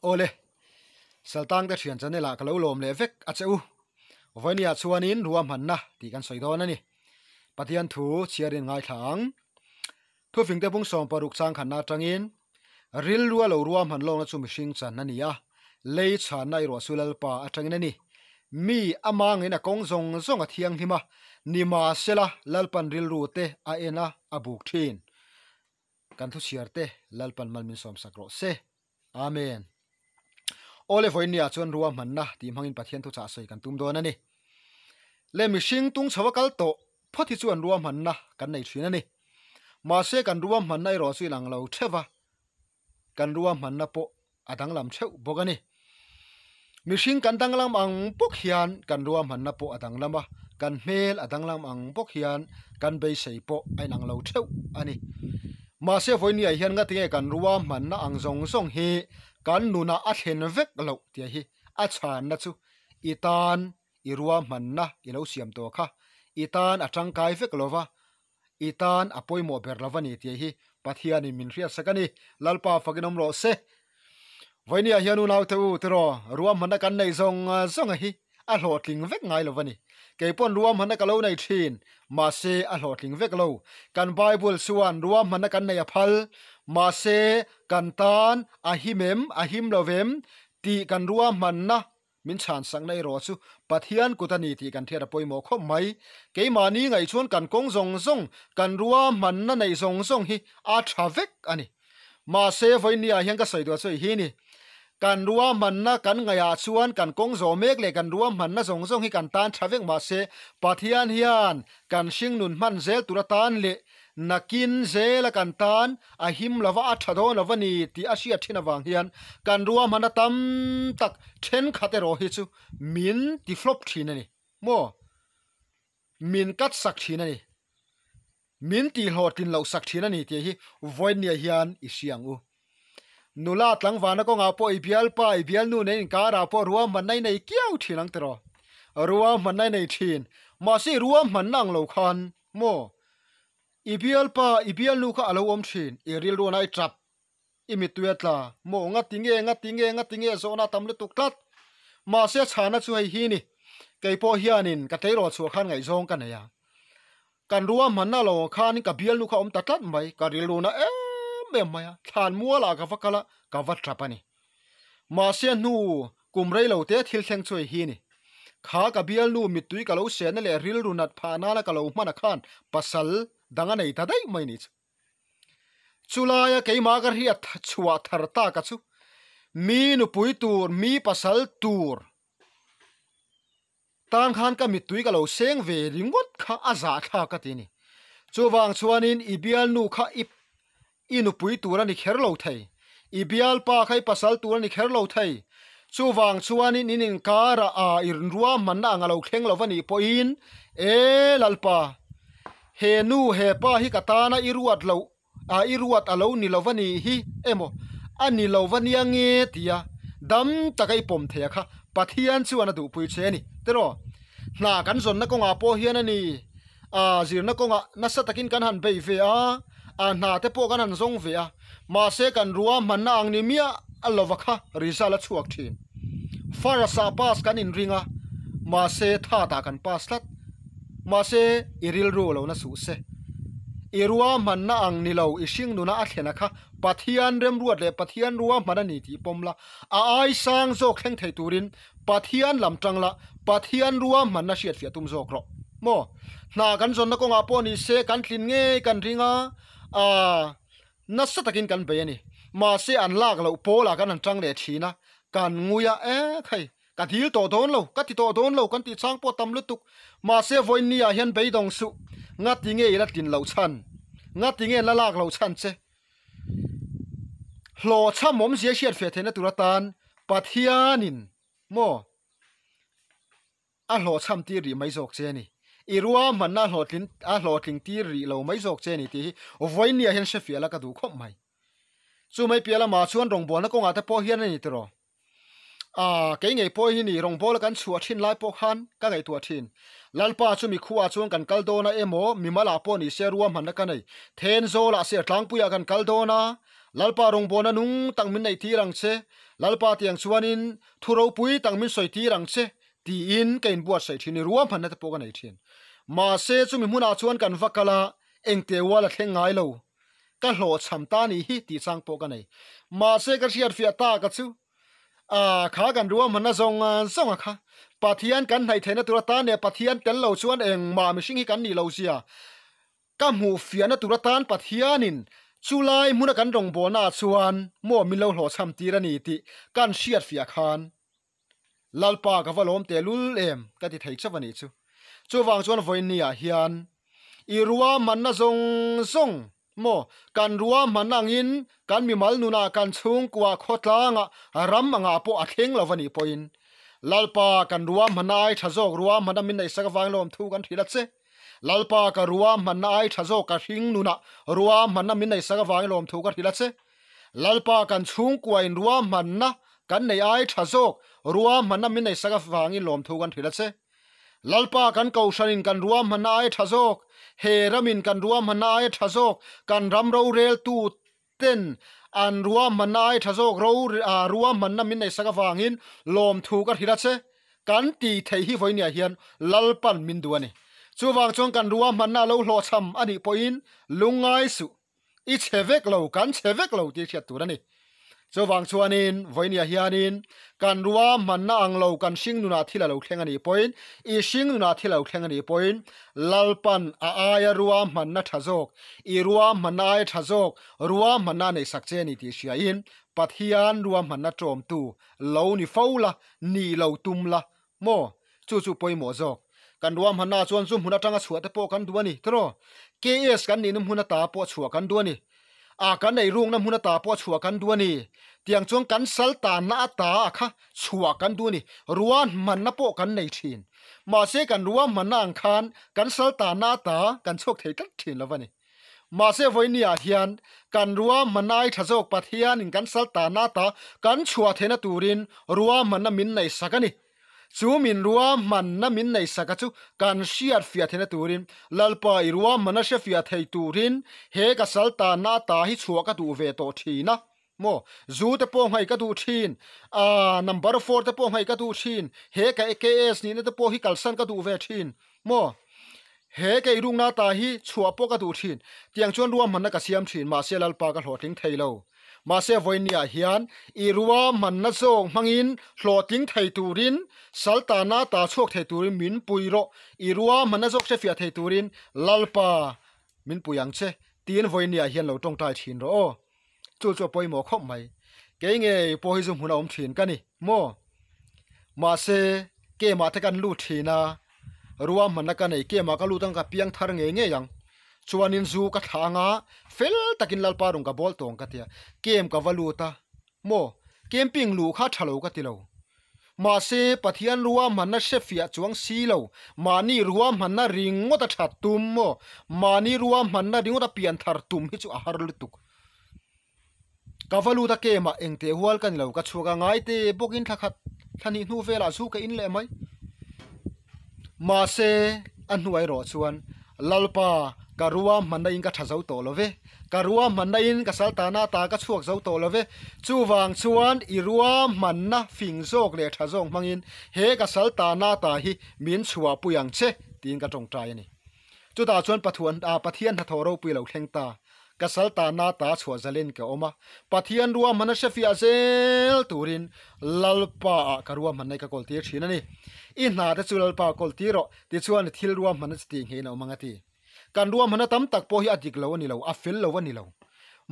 Awle, Saltang te thian channel ah ka lo lawm leh vek a che u. Vawinia chuanin ruahmanna tih kan sawi dawn a ni. Pathian thu chhiarin ngaithla ang. Thufing te bung 60 chang khanna atangin rilru a lo ruahman lawkna chu mihring chan a ni a, lei chhanna erawh chu Lalpa atangin a ni. Mi ama ngeiin a kawng zawng zawng a thianghlim a, nimahsela Lalpan rilru te a en a, a buk thin. Kan thu chhiar te Lalpan mal min sawmsak rawh se. Amen. Awle vawinia chuan ruahmanna tih hmangin Pathian thuchah sawi kan tum dawn a ni. Le mihring tung chho a kal tawh phawt hi chuan ruahmanna kan nei thin a ni. Mahse kan ruahmanna erawh chu inang lo theuh va, kan ruahmanna pawh a danglam theuh bawk a ni. Mihring kan danglam ang bawk hian kan ruahmanna pawh a danglam a, kan hmel a danglam ang bawk hian kan beisei pawh a inang lo theuh a ni. Mahse vawinia hian ngatinge kan ruahmanna ang zawng zawng hi kan nunah a thlen vek loh tih hi a chhanna chu i tan i ruahmanna i lo siam tawh kha i tan a tangkai vek lova I tan a pawimawh ber lo va ni tih hi Pathianin min hriatsak a ni. Lalpa fakin awm rawh se. Vawinia hian unaute u tiraw ruahmanna kan nei zawng zawng a hi a hlawhtling vek ngai lo va ni. Kei pawn ruahmanna ka lo nei thin, mahse a hlawhtling vek lo. Kan Bible chuan ruahmanna kan nei a phal, mahse kan tan a him em, a him lo vem tih kan ruahmanna Min chhansakna erawh chu Pathian kut a ni tih kan hriat a pawimawh khawp mai. Keimahni ngaih chuan kan kawng zawng zawng, kan ruahmanna neih zawng zawng hi a tha vek a ni. Mahse, vawinia hian ka sawi duah chu hi ni. Kan ruahmanna kan ngaihah chuan kan kawng zawh mek leh kan ruahmanna zawng zawng hi kan tan tha vek mahse, Pathian hian kan hringnun hman zel tur atan leh Nakin zela kan tan a him lova a tha dawn lova ni tih a hriat thin avang hian kan ruahmanna tam tak thenkhat erawh hi chu min ti flop thin a ni maw? Min cut sak thin a ni. Min tihhlawhtlin loh sak thin a ni tih hi vawinia hian i hria ang u. Nula tlangvana kawngah pawh i bialpa i bialnu nen inkarah pawh ruahmanna i nei kiau thin ang tiraw? Ruahmanna i nei thin. Mahse i ruahmanna ang lo khan maw? I bialpa i bialnu kha a lo awm thin, i rilruana i tap, i mittui a tla, maw ngati nge, ngati nge, ngati nge zawhna a tam lutuk tlat. Mahse chhana chu hei hi ni, kei pawh hianin ka tleirawl chhuah khan ngaihzawng ka nei a. Kan ruahmanna lo khanin ka bialnu kha a awm ta tlat mai, ka rilruna em em mai a, thlan mualah ka va kal a, ka va tap a ni. Mahse hnu kum rei lo te thil thleng chu hei hi ni. Kha ka bialnu mittui ka lo sehna leh rilru nat phah nana ka lo hman a khan pasal dang a nei ta daih mai ni chu. Chulaia keimah ka hriat chhuah thar tak a chu mi nupui tur, mi pasal tur tan khan ka mittui ka lo seng ve ringawt kha a zahthlak ka ti a ni. Chuvang chuanin i bialnu kha i I nupui tur a ni kher lo thei. I bialpa kha i pasal tur a ni kher lo thei. Chuvang chuanin in inkarah a i ruahmanna ang a lo thleng lo va nih pawhin, E Lalpa, he nu, he pa hi ka tana i ruat loh, a i ruat a lo ni lo va nih hi emaw, a ni lo va nia nge tia dam taka i pawm thei a kha Pathian chuan a duhpui che a ni. Tiraw? Hna kan zawnna kawngah pawh hian a ni. A zirna kawngah nasa takin kan han bei ve a, a hna te pawh kan han zawng ve a, mahse kan ruahmanna ang ni miah lova kha result a chhuak thin. First ah pass kan inring a, mahse third ah kan pass tlat. Mahse i rilru lo na suh se. I ruahmanna ang ni lo i hringnuna a thlen a kha Pathian remruat leh Pathian ruahman a ni tih pawm la, a ai sang zawk thleng thei turin Pathian lam tang la, Pathian ruahmanna hriatfiah tum zawk rawh. Maw? Hna kan zawnna kawngah pawh ni se kan tlin ngei kan ring a, aa, nasa takin kan bei a ni. Mahse an lak loh pawlah kan han tang leh thin a, kan ngui a, e khai, ka dil tawh dawn lo, ka ti tawh dawn lo kan tih chang pawh tam lutuk. Mahse vawiin ni ah hian beidawng suh, ngati nge i la tlin loh chhan? Ngati nge an la lak loh chhan che? Hlawhchham awmzia hriatfiah theihna tur atan Pathianin maw a hlawhchham tir rih mai zawk che a ni. I ruahmanna a hlawhtlin a hlawhtling tir rih lo mai zawk che a ni tih hi vawinia hian hrefiah la ka duh khawp mai. Chu mai piah lamah chuan rawngbawlna kawngah te pawh hian a ni tiraw. Aaa, kei ngei pawh hi ni, rawngbawla kan chhuah thin lai pawh khan ka ngaihtuah thin. Lalpa chu mikhuaah chuan kan kal dawn a emaw, mimalah pawh ni se ruahmanna ka nei. Then zawlah ser tlangpuiah kan kal dawn a, Lalpa rawngbawlna nung tak min neih tir ang che. Lalpa tiang chuanin thu ropui tak min sawi tir ang che tiin ka inbuatsaih thin i ruahmanna te pawh ka nei thin. Mahse chumi hmunah chuan kan va kal a, engte ual a thleng ngai lo. Ka hlawhchham ta ni hi tih chang pawh ka nei. Mahse ka hriatfiah tak a chu a kha kan ruahmanna zawng zawng a kha. Pathian kan hnaih theihna tur atan leh Pathian tel lo chuan engmah mihring hi kan nih lo zia ka hmuh fiahna tur atan Pathianin chulai hmuna kan rawngbawlna ah chuan maw min lo hlawhchham tir a ni tih kan hriatfiah khan Lalpa ka va lawm tehlul em ka ti thei chauh a nih chu. Chuvang chuan vawiinni ah hian i ruahmanna zawng zawng maw kan ruahmanna angin kan mimal nunah kan chhungkua khawtlangah ram angah pawh a thleng lo a nih pawhin Lalpa kan ruahmanna ai tha zawk ruahmanna min neihsak avangin lawmthu kan hrilh a che. Lalpa ka ruahmanna ai tha zawk ka hring nunah ruahmanna min neihsak avangin lawmthu ka hrilh a che. Lalpa kan chhungkuain ruahmanna kan nei ai tha zawk ruahmanna min neihsak avangin lawmthu kan hrilh a che. Lalpa kan kohhranin kan ruahmanna ai tha zawk, he ramin kan ruahmanna ai tha zawk, kan ram roreltu ten an ruahmanna ai tha zawk ro ruahmanna min neihsak avangin lawmthu ka hrilh a che. Kan tih theih hi vawinia hian Lalpan min duh a ni. Chuvang chuan kan ruahmanna a lo hlawhchham a nih pawhin lungngai suh, i chhe vek lo, kan chhe vek lo tih hriat tur a ni. Chuvang chuanin vawinia hianin kan ruahmanna ang lo kan hringnunah thil a lo thleng a nih pawhin, i hringnunah thil a lo thleng a nih pawhin Lalpan a aia ruahmanna tha zawk, i ruahmanna aia tha zawk ruahmanna a neihsak che a ni tih hriain Pathian ruahmanna tawmtu lo ni fo la, ni lo tum la maw? Chu chu pawimawh zawk. Kan ruahmanna chuan zu hmun atanga chhuah te pawh kan duh a ni tiraw? KS kan nihna hmun ata pawh chhuah kan duh a ni. A kan ei rukna hmun ata pawh chhuah kan duh a ni. Tiang chuan kan sal tanna ata a kha chhuah kan duh a ni. Ruahmanna pawh kan nei thin. Mahse kan ruahmanna ang khan kan sal tanna ata kan chhuak thei tlat thin lo a ni. Mahse vawinia hian kan ruahmanna ai tha zawk Pathianin kan sal tanna ata kan chhuah theihna turin ruahmanna min neihsak a ni. Chu min ruahmanna min neihsaka chu kan hriat fiah theihna turin Lalpa i ruahmanna hre fiah thei turin he ka sal tanna ata hi chhuah ka duh ve tawh thin a maw? Zu te pawh nghaih ka duh thin, aa number four te pawh nghaih ka duh thin, he ka KS nihna te pawh hi kalsan ka duh ve thin maw? He ka irukna ata hi chhuah pawh ka duh thin, tiang chuan ruahmanna ka siam thin mahse Lalpa ka hlawhtling thei lo. Mahse vawinia hian i ruahmanna zawk hmangin hlawhtling thei turin saltana ta chhuak thei turin min pui rawh, i ruahmanna zawk hrefiah thei turin Lalpa min pui ang che tiin vawinia hian lo tawngtai thin rawh aw. Chu chu a pawimawh khawp mai. Kei ngei pawh hi chu hmun a awm thin ka ni maw? Mahse kemah te kan lut thin a, ruahmanna ka nei kemah ka lut ang ka piang thar ngei ngei ang. Chuanin zu ka thlah anga fel takin Lalpa rawn ka bawl tawng ka tia, kem ka va lut a maw? Camping luh kha tha lo ka ti lo. Mahse Pathian ruahmanna hre fiah chuang si lo, mahni ruahmanna ringawt a that tum maw? Mahni ruahmanna ringawt a pian thar tum hi chu a har lutuk. Ka va lut a kemah engteh hual ka ni lo, ka chhuak a ngai te bawkin thla khat thla hnih hnu velah zu ka in leh mai. Mahse a hnuai erawh chuan Lalpa ka ruahmanna in ka tha zo tawh lo ve, ka ruahmanna in ka sal tana ta ka chhuak zo tawh lo ve, chuvang chuan i ruahmanna fing zawk leh tha zawk hmangin he ka sal tana ta hi min chhuahpui ang che tiin ka tawngtai a ni. Chutah chuan Pathuan Pathian hnathawh ropui lo thleng ta. Ka sal tana ta chhuah zalen ka awm a, Pathian ruahmanna hre fiah zel turin Lalpa ah ka ruahmanna hi ka kawl tir thin a ni. I hna te chu Lalpa kawl tir rawh, tichuan thil ruahmanna chi tih ngeiin a awm ang a ti. Kan ruahmanna tam tak pawh hi a dik lo a ni lo, a fel lo a ni lo.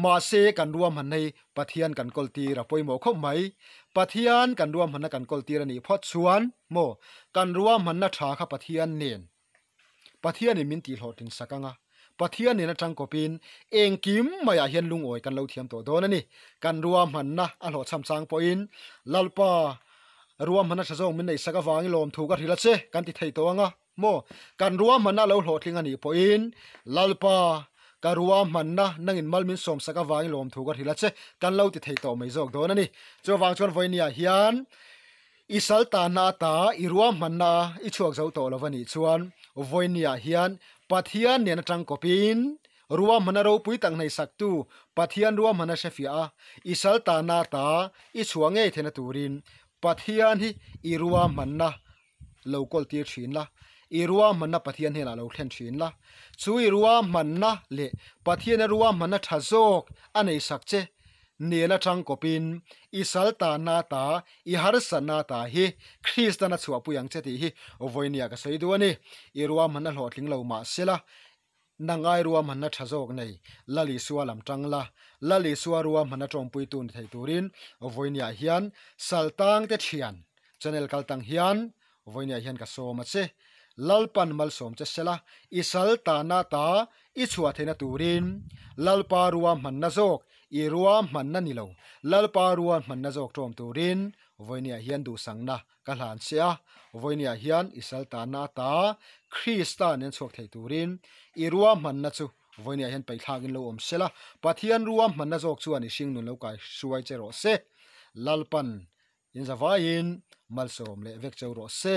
Mahse kan ruahmanna hi Pathian kan kawl tir a pawimawh khawp mai. Pathian kan ruahmanna kan kawl tir a nih phawt chuan maw kan ruahmanna tha kha Pathian nen Pathianin min tihhlawhtlin sak anga, Pathian nen atang kawpin engkim maiah hian lungawi kan lo thiam tawh dawn a ni. Kan ruahmanna a hlawhchham chang pawhin Lalpa ruahmanna tha zawng min neihsak avangin lawmthu ka hrilh a che kan ti thei tawh anga maw? Kan ruahmanna a lo hlawhtling a nih pawhin Lalpa ka ruahmanna nangin mal min sawmsak avangin lawmthu ka hrilh a che kan lo ti thei tawh mai zawk dawn a ni. Chuvang chuan vawinia hian I sal tanna ata i ruahmanna i chhuak zo tawh lo a nih chuan vawinia hian Pathian nen atang kawpin Ruahmanna ropui tak hnaihsaktu Pathian ruahmanna hrefiah a, i sal tahna ta i chhuah ngei theihna turin Pathian hi i ruahmanna lo kawl tir thin la, i ruahmanna Pathian hnenah lo thlen thin la. Chu i ruahmanna leh Pathiana ruahmanna tha zawk a neihsak che nen atang kawpin i sal tahna ta, i harsatna ta hi Kristan a chhuahpui ang che tih hi vawinia ka sawi duh a ni. I ruahmanna hlawhtling lo mahsela Nangai ruahmanna tha zawk nei Lal Isua lam tang la, Lal Isua ruahmanna tawmpuitu ni thei turin vawinia hian Saltangte thian channel kal tang hian vawinia hian ka sawm a che. Lalpan malsawm che sela, i sal tahna ta i chhuah theihna turin Lalpa ruahmanna zawk i ruahmanna ni lo, Lalpa ruahmanna zawk tawm turin vawinia hian duhsangna Ka hlan che a, vawinia hian i saltanna ata Krista nen chhuak thei turin i ruahmanna chu vawinia hian peihthlakin lo awm sela, Pathian ruahmanna zawk chuan i hringnun lo kai hruai che rawh se. Lalpan in zavaiin malsawm leh vek cheu rawh se.